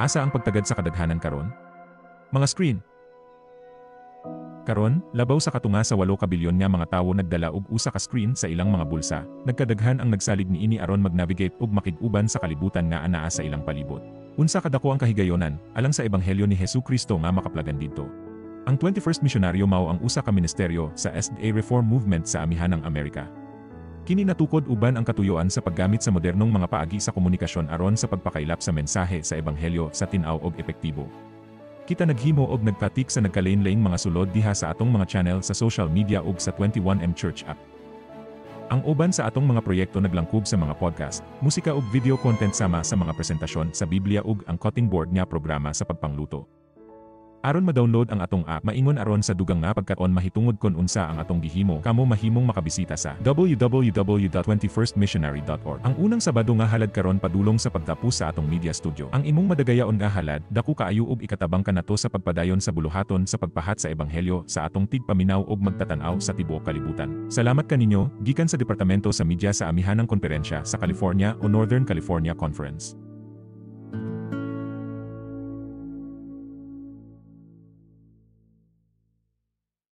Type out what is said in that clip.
Asa ang pagtagad sa kadaghanan karon? Mga screen. Karon, labaw sa katunga sa 8 ka bilyon nga mga tawo nagdala og usa ka screen sa ilang mga bulsa. Nagkadaghan ang nagsalig niini aron mag-navigate ug makig-uban sa kalibutan nga anaa sa ilang palibot. Unsa kadako ang kahigayonan alang sa ebanghelyo ni Hesus Kristo nga makaplagan didto. Ang 21st Misyonaryo mao ang usa ka ministeryo sa SDA Reform Movement sa Amihanang Amerika. Kini natukod uban ang katuyoan sa paggamit sa modernong mga paagi sa komunikasyon aron sa pagpakaylap sa mensahe sa ebanghelyo sa tin-aw og epektibo. Kita naghimo og nagpatik sa nagkalain-laing mga sulod diha sa atong mga channel sa social media ug sa 21M Church app. Ang uban sa atong mga proyekto naglangkob sa mga podcast, musika ug video content sama sa mga presentasyon sa Biblia ug ang cutting board nga programa sa pagpangluto. Aron ma-download ang atong app, maingon aron sa dugang nga pagkat-on mahitungod kon unsa ang atong gihimo, kamo mahimong makabisita sa www.21stmissionary.org. Ang unang Sabado nga halad karon padulong sa pagtapos sa atong media studio. Ang imong madagayaon nga halad, dako kaayo ug ikatabang kanato sa pagpadayon sa buluhaton sa pagpahat sa ebanghelyo sa atong tigpaminaw ug magtatan-aw sa tibuok kalibutan. Salamat kaninyo gikan sa Departamento sa Media sa Amihanang Konferensya sa California o Northern California Conference.